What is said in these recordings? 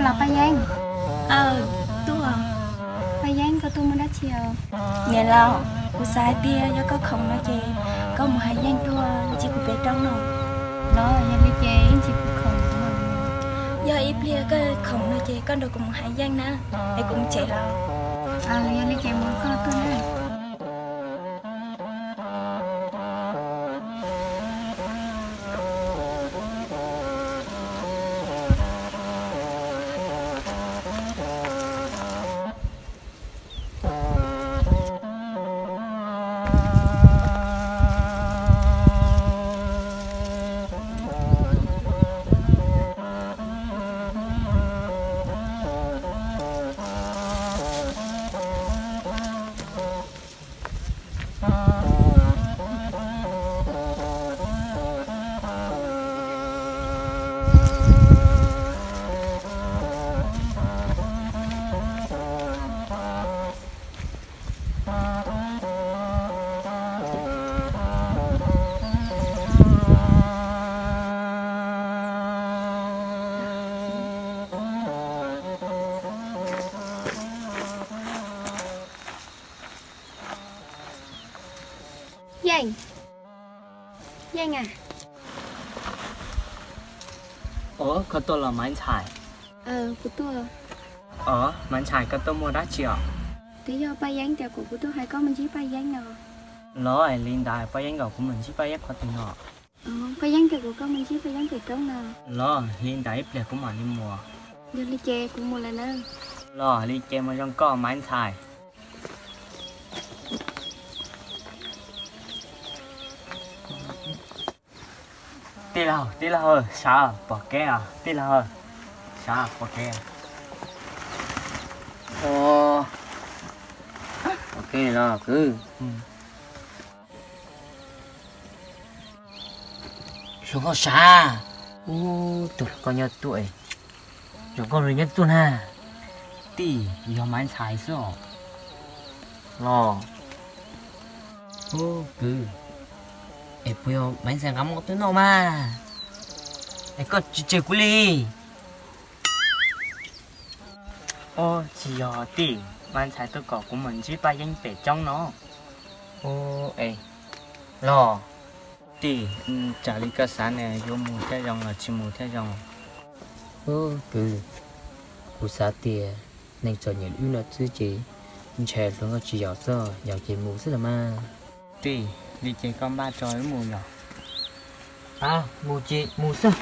Los Paj Yeeb. Aw, tuaj. Paj Yeeb, koj tuaj muaj dab tsi os? Niam laus, kuv xav hais tias yog koj khoom no ces koj mus hais Yeej tuaj ntsib kuv pem roob no. Los yog li ces ib ntsis kuv khoom kuv mam mus. Yog ib pliag koj khoom no ces koj nrog kuv mus hais Yeej na, es kuv mus tsev lawm. Aw, yog li ces mus koj tuaj na. Yeej, Yeej a. Ov, koj tuaj los Maiv Ntxhais? Kuv tuaj. Ov, Maiv Ntxhais, koj tuaj muaj dab tsi os? Twb yog Paj Yeeb tias kom kuv tuaj hais koj mus ntsib Paj Yeeb no. Los li ntawd Paj Yeeb kom kuv mus ntsib Paj Yeeb qhov twg no? Paj Yeeb tias kom koj mus ntsib Paj Yeeb pem roob no. Los li ntawd ib pliag kuv mam li mus. Yog li ces kuv mus lawm na. Los li ces mus zoo koj Maiv Ntxhais. Tij laug, tij laug, sawv pom kev os tij laug, sawv pom kev. Pom kev los kwv. Zoo nkauj sab. Ub, tus hluas nkauj nyob tuaj, zoo nkauj li nyob tuaj na. Tij, yog Maiv Ntxhais xwb os. Los, ub kwv, es puas yog Maiv Ntxhais nqa mov tuaj noj mas, es koj tsis tseg kuv li? Ub, tsis yog tij, Maiv Ntxhais tuaj kom kuv mus ntsib Paj Yeeb pem roob no. Ub, es los tij, tsam li koj xav ne, yuav mus thiaj zoo los tsis mus thiaj zoo. Ub kwv, kuv xav tias neeg txom nyem li wb no xwb ces ntshai hluas nkauj tsis yaum xwb, yaum ces mus xwb los mas. Tij, li ces koj npaj tso wb mus yom. A, mus ces mus xwb.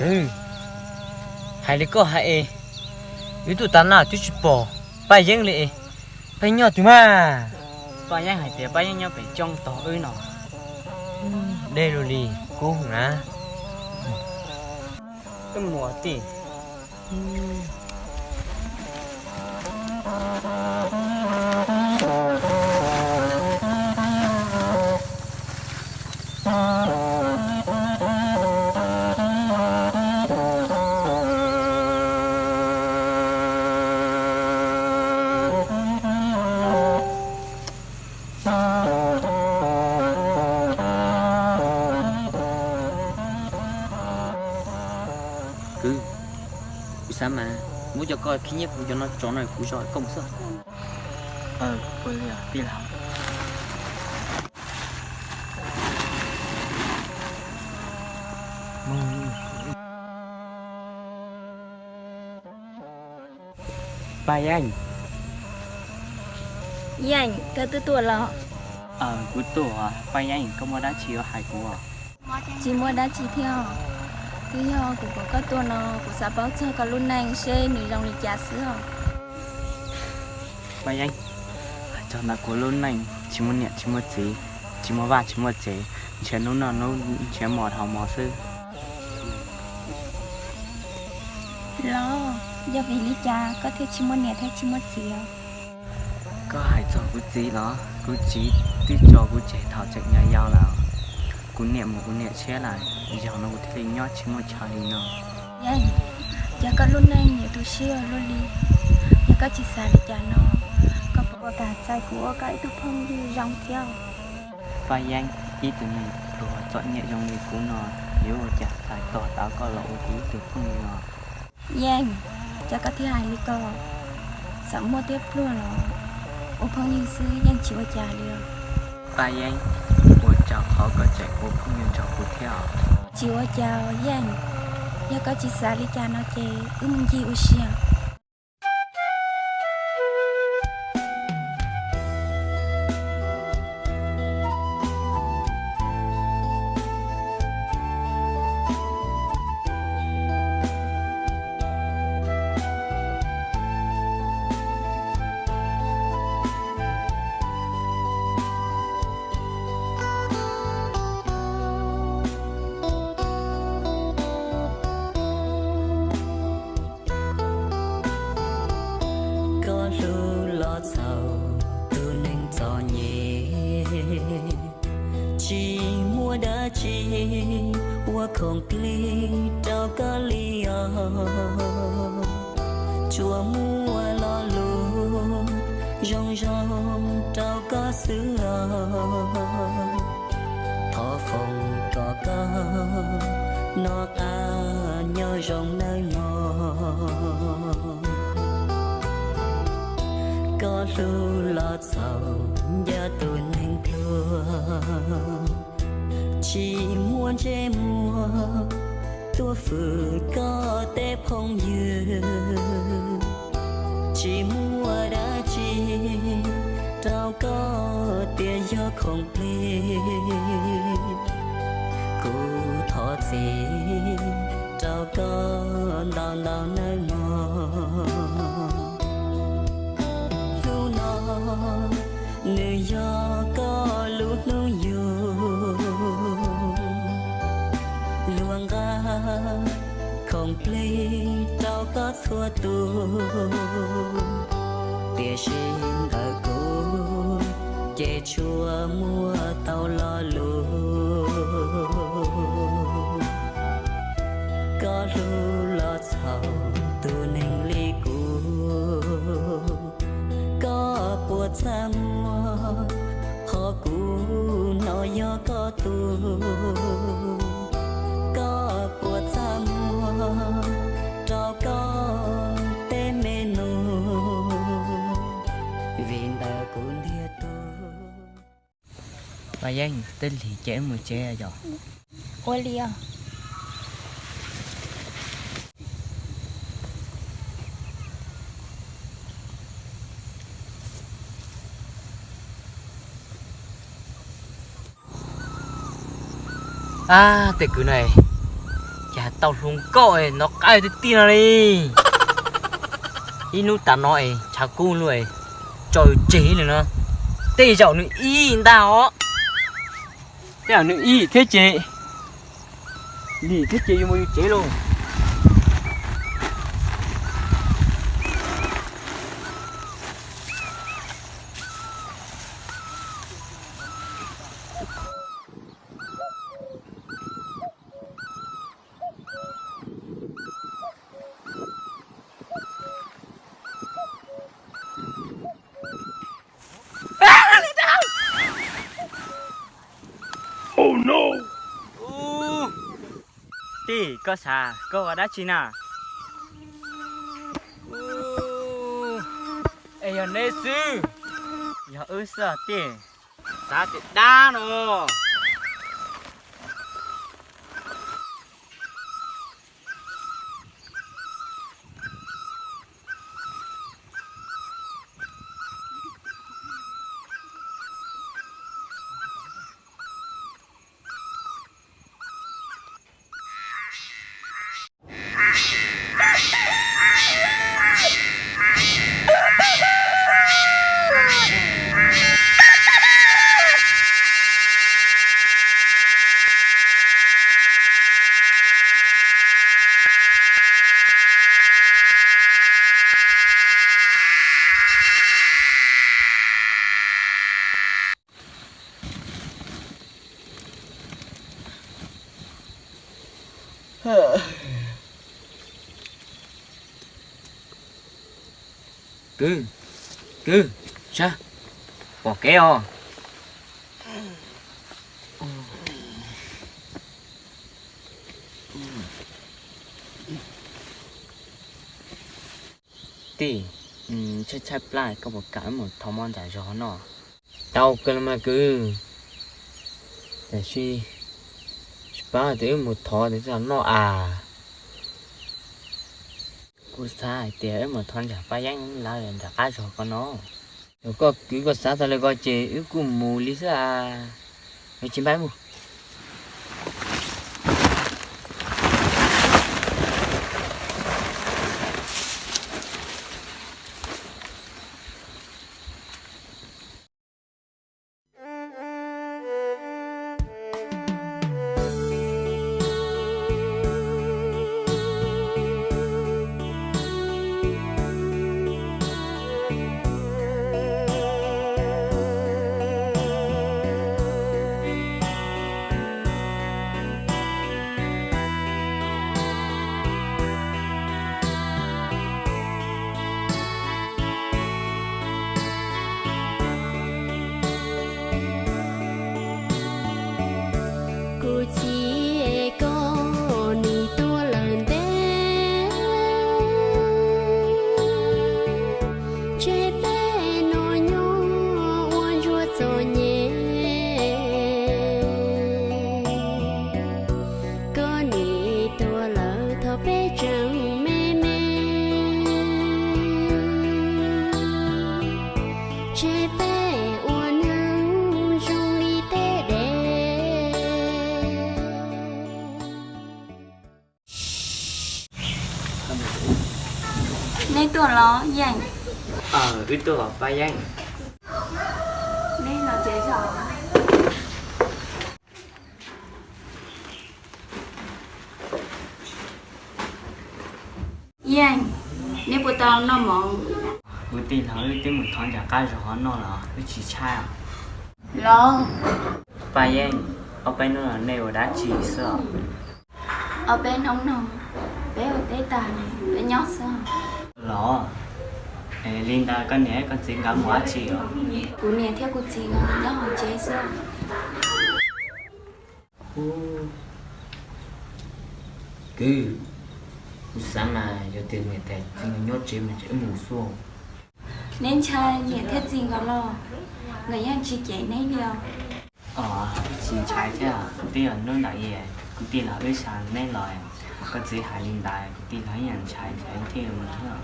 Kwv, hais li koj hais es, wb tuaj tas no twb tsis pom Paj Yeeb li es, Paj Yeeb nyob twg mas? Paj Yeeb hais tias Paj Yeeb nyob pem roob tog wb no. Deb lug li, kub na. Wb mus tij. Tab mas muab cov koj khib nyiab kuv cov no tso no kuv zov koj mus xwb. Ua li tij laug. Paj Yeej. Yeej, koj twb tuaj los? Kuv tuaj. Paj Yeej, koj muaj dab tsi yuav hais kuv? Tsis muaj dab tsi thiab. Twb yog kuv kom koj tuaj no kuv xav paub txog koj lub neej seb nws zoo li cas xwb os. Paj Yeej, txog ntawm kuv lub neej tsis muaj niam tsis muaj txiv, tsis muaj vaj tsis muaj tsev, nrhiav hnub noj hnub nrhiav hmo dhau hmo xwb. Los, yog vim li cas koj thiaj tsis muaj niam thiab tsis muaj txiv os? Koj hais txog kuv txiv los? Kuv txiv twb tso kuv tseg thaum tseem yau yau lawm. Kuv niam mus kuv niam tshiab lawm, zaum no kuv thiaj li nyob tsis muaj chaw li no. Yeej, cas koj lub neej yuav tu siab ua luaj li? Yog koj tsis xav li cas no, koj puas kam txais kuv ua koj ib tug phooj ywg zoo thiab? Paj Yeej, ib tug neeg pluag txom nyem zoo li kuv no, yuav ua cas txais tos tau koj los ua kuv ib tug phooj ywg os? Yeej, cas koj thiaj hais li ko? Txawm muaj thiab pluag los ua phooj ywg xwb yeej tsis ua cas li os. Paj Yeej, ua tsaug qhov koj tseem ua phooj ywg nrog kuv thiab os. Tsis ua cas Yeej, yog koj tsis xav li cas no ces wb mus ncig ua si. Koj hlub los txhaum tus neeg txom nyem, tsis muaj dab tsi ua khoom plig rau koj li os. Tsuas muaj lo lus zoo zoo rau koj xwb os. Thov foom kom koj noj qab nyob zoo nawb mog. Koj hlub los txhaum ncaj tus neeg pluag, tsis muaj ntsej muag tuaj fwm koj tej phooj ywg. Tsis muaj dab tsi rau koj tias yog khoom plig. Kuv thov txim rau koj ntau ntau nawb mog. Hnub no nws yog koj lub hnub yug, luag nqa khoom plig rau koj txhua tus, tiam sis ntawm kuv ces tsuas muaj tau lo lus. Koj hlub los txhaum tus neeg li kuv, koj puas txaj muag qhov kuv hnov yog koj tug? Koj puas txaj muag rau koj tej me nus, vim ntawm kuv ntiag tug? Paj Yeej, twb lig ces wb mus tsev yom. Ua li os. Ab, tej kwv no es, cas tau hluas nkauj es nov qab tiag tiag no li. Ib hnub tas no es ntshav kub luaj es, tso tseg li no. Tej zaum nws ib ntag os. Tej zaum nws ib thiab ces, lig thiab ces yuav mus yus tsev lauj. Tij, koj xav koj ua dab tsi na? Yog neb xwb. Yog wb xwb os tij. Xav tias dab no. Kwv, kwv, sab, pom kev os. Tij, tshaib tshaib plab, koj puas kam wb mus thov mov nram zos no? Tau kawg los mas kwv, tiam sis tsis paub tias wb mus thov tias txog noj as. Kuv xav hais tias wb mus thov nram Paj Yeeb lawv nram qab zos ko no. Yog koj kwv koj xav tau li ko ces wb kuj mus li xwb as. Tsis npaj mus. Kuv txiv, koj nim tuaj lawm ntev, tseg peb noj nyob ua ntsuag txom nyem. Koj nim tuaj lawm thaum peb tseem me me, tseg peb ua neeg zoo li tej dev. Neb tuaj los Yeej? Wb tuaj los Paj Yeeb. Neb los tsev zog. Yeej, neb puas tau noj mov? Kuv tij laug, wb twb mus thov nram qab zos noj los wb tsis tshaib. Los, Paj Yeeb, ob peb hnub no nej ua dab tsi xwb? Ob peb hnub no peb ua teb tag, peb nyob xwb. Los, li ntawd koj niam koj txiv nkawd mus dab tsi os? Kuv niam thiab kuv txiv nkawd nyob hauv tsev xwb. Kwv, kuv xav mas yog tias niam thiab txiv nkawd nyob tsev mas wb mus xwb. Neb ntshai niam thiab txiv nkawd los? Nkawd yeej tsis cem neb li os. Tsis ntshai thiab, twb yog hnub ntawd kuv tij laug wb xa neb los, koj txiv hais li ntawd kuv tij laug yeej ntshai ntshai thiaj mus thiab.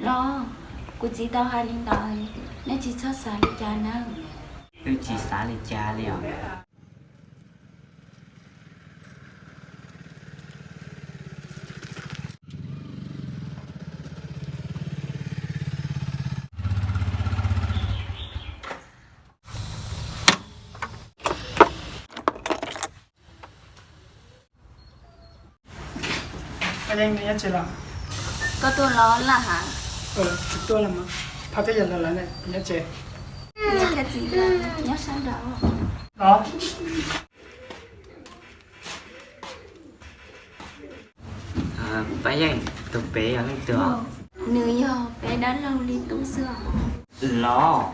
Los, kuv txiv tau hais li ntawd, neb tsis txhob xav li cas nawb. Wb tsis xav li cas li os. Paj Yeeb, neb nyob tsev los? Koj tuaj los laj has? Kuv tuaj los mas, phaj peb yam los lawm ne, nyob tsev. Niam thiab txiv nyob sab nraud los. Paj Yeeb, tus pem yog leej twg? Nws yog peb dab laug li tub xwb os. Los.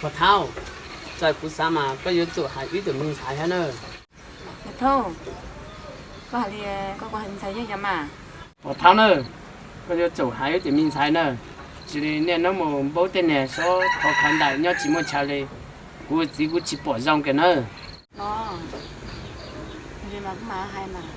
Pog Thaub, txawm kuv xav mas koj yuav tsum hais wb tus me ntxhais thiab na. Yog thaub, koj hais li koj kuv hais ntxhais yeej yog mas. Pog Thaub na, koj yuav tsum hais wb tus me ntxhais na. Tsis li niaj hnub mus npaub tej niag sob thov khawv ntawm nyob tsis muaj chaw li, kuv txiv kuv tsis pom zoo kiag na. Los, li mas kuv mam hais mas.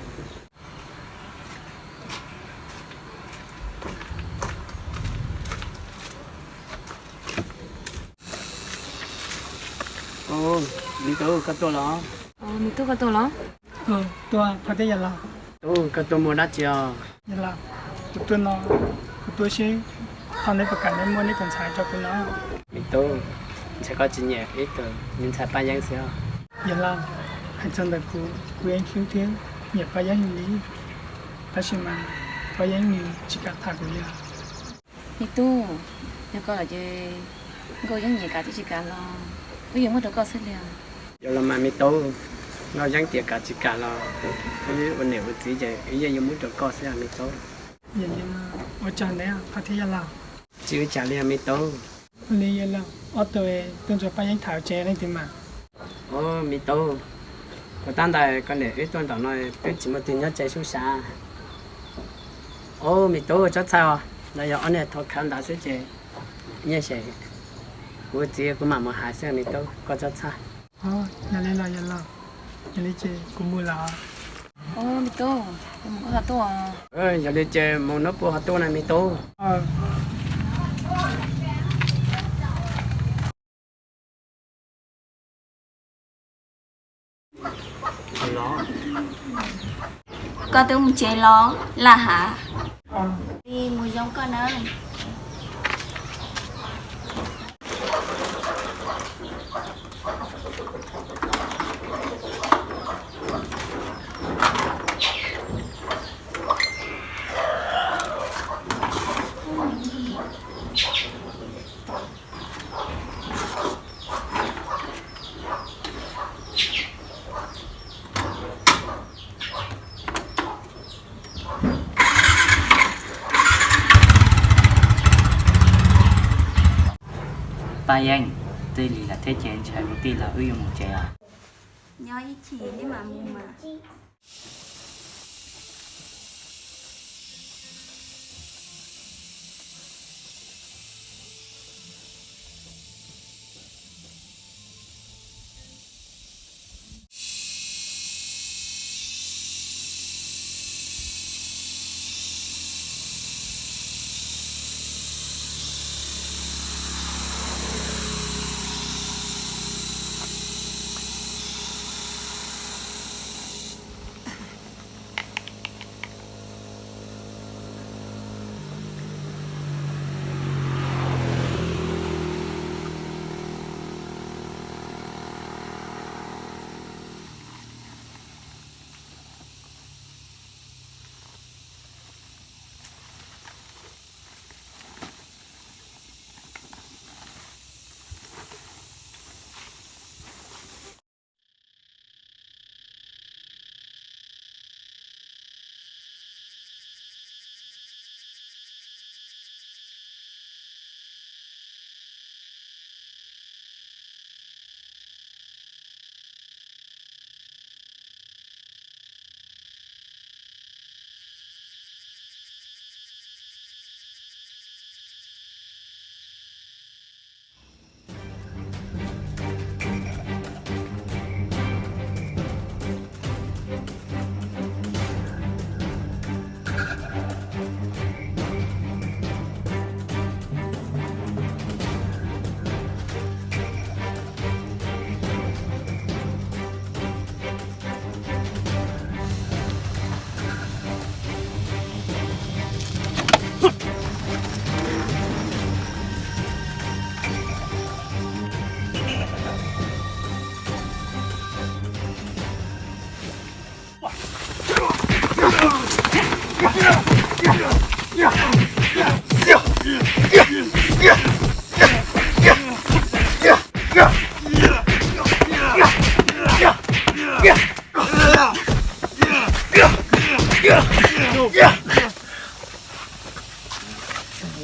Me tub, koj tuaj los? Me tub, koj tuaj los? Tuaj, Pog thiab Yawg Laus. Tub, koj tuaj muaj dab tsi os? Yawg Laus, kuv tuaj no, kuv tuaj seb ho neb puas kam neb muab neb tus ntxhais rau kuv no. Me tub, ntshe koj tsis nyiam ib tug me ntxhais Paj Yeeb xwb os. Yawg Laus, hais txog ntawm kuv, kuv yeej hlub thiab nyiam Paj Yeeb heev li, tab sis mas Paj Yeeb nws tsis kam tham kuv yawg. Me tub, yog koj lawm ces Nkauj Yeeb nyiam kam thiab tsis kam los wb yuav muab rau koj xwb li os. Yog los mas me tub, Nkauj Yeeb tias kam tsis kam los wb ua niam ua txiv ces wb yeej yuav muab rau koj xwb os me tub. Yog li no ua tsaug ntau, Pog thiab Yawg Laus. Tsis ua cas li os me tub. Ua li Yawg Laus, ob tug tuaj nrog Paj Yeeb tham tsev leej twg mas? Au me tub, kuv tab ntawd koj niam wb tuaj nraum no twb tsis muaj twg nyob tsev sub sav. Au me tub, tsob txhawj os, ntawd yog ob niag thov khawv ntawd xwb ces nyob ze, kuv txiv kuv mam mus hais xwb me tub, koj tsob txhawj. Yog li los Yawg Laus, yog li ces kuv mus lawm. Au me tub, mus koj ho tuaj. Yog li ces mus hnub puag ho tuaj na me tub. Koj twb mus tsev los Laj Hav? Li mus zoo koj nawb. Paj Yeeb, twb lig lawm thiab ces ntshe hnub twg los wb yuav mus tsev os. Nyob ib chim neb mam mus mas.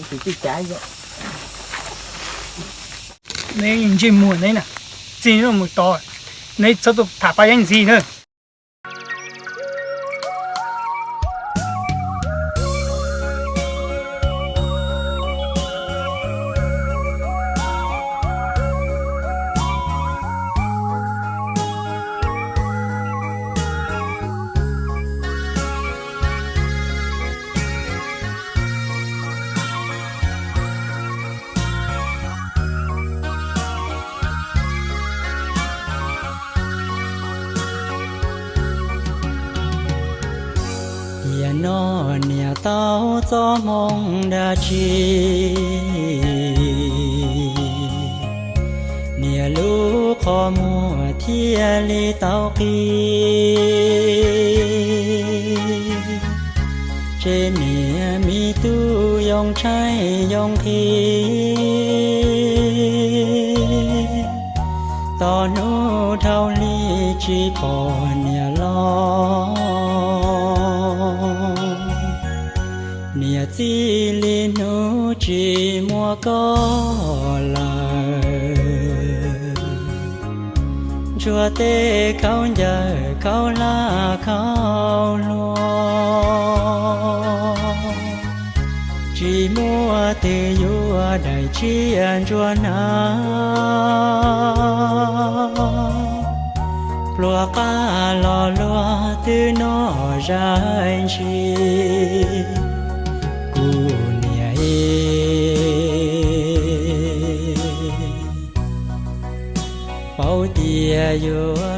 Tus tij cav yom. Neb ntsej muag neb na, txij no mus tod neb txhob tuaj tham paj yeeb ntxiv na. Tiam no niam tau txoj hmoo dab tsi, niam lub qhov muag thiaj li tau qi. Ces niam me tub yoo tshaib yoo nqhis, tos hnub dhau li tsis pom niam los. Niam txij li hnub tsis muaj koj lawm, ntsuag tej khaub ncaws khaub hlab khaub hluas, tsis muaj twg yuav daim tsiaj ntsuag hnav. Pluas qab los luag twb noj zais ntshis, kuv niam e, paub tias yuav